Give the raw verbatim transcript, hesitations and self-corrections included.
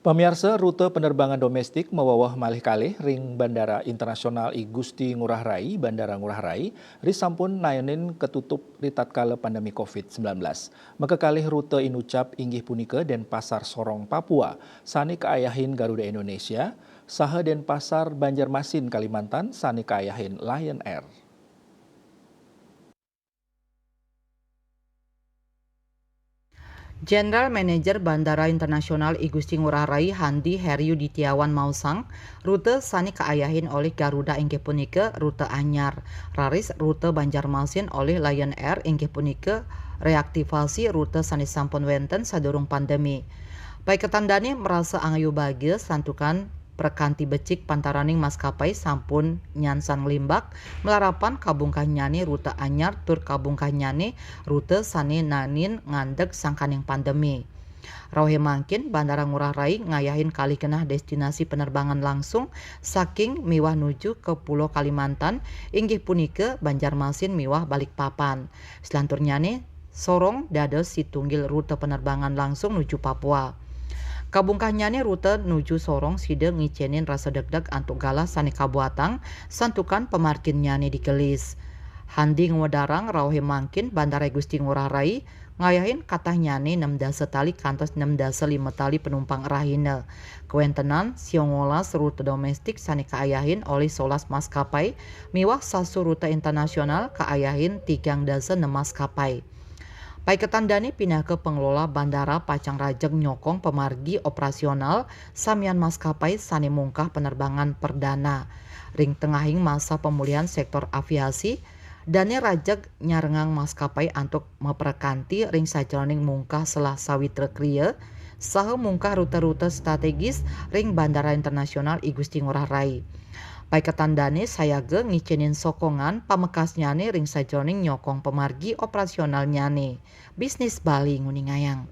Pamiarsa, rute penerbangan domestik mawaweh malih kalih ring Bandara Internasional I Gusti Ngurah Rai, Bandara Ngurah Rai, risampun naenin katutup ritatkala pandemi covid sembilan belas. Makakalih rute inucap inggih punika Denpasar Sorong Papua, sane kaayahin Garuda Indonesia, saha Denpasar Banjarmasin Kalimantan, sane kaayahin Lion Air. General Manager Bandara Internasional I Gusti Ngurah Rai Handi Heri Yudiawan maosang, rute sane kaayahin olih Garuda inggih punika rute anyar, raris rute Banjarmasin olih Lion Air inggih punika reaktivasi rute sane sampun wenten sadurung pandemi. Paiketan dane marasa angayu bagia santukan prakanti becik pantaraning maskapai sampun nyansan nglimbak, malarapan kabungkahnyane rute anyar tur kabungkahnyane rute sane naenin ngandeg sangkaning pandemi. Rauhe mangkin, Bandara Ngurah Rai ngayahin kalih genah destinasi penerbangan langsung saking miwah nuju ka Pulo Kalimantan, inggih punika Banjarmasin miwah Balikpapan. Selanturnyane, Sorong dados situnggil rute penerbangan langsung nuju Papua. Kabungkahnyane rute nuju Sorong sida ngicenin rasa degdeg antuk galah sane kabuatang santukan pamarginnyane digelis. Handi ngwedarang rauhe mangkin Bandara Gusti Ngurah Rai ngayahin katahnyane nem dasa tali kantos nem dasa lima tali penumpang rahina. Kawentenan songolas rute domestik sane kaayahin olih solas maskapai miwah sasu rute internasional kaayahin tigang dasa nem maskapai. Paiketan dane pinaka pengelola bandara pacang rajeg nyokong pamargi operasional samian maskapai sane mungkah penerbangan perdana. Ring tengahing masa pemulihan sektor aviasi, dane rajeg nyarengang maskapai antuk maprakanti ring sajeroning mungkah selah sawitra kriya saha mungkah rute-rute strategis ring Bandara Internasional I Gusti Ngurah Rai. Paiketan dane sayaga ngicenin sokongan pamekasnyane ring sajeroning nyokong pamargi operasionalnyane. Bisnis Bali nguningayang.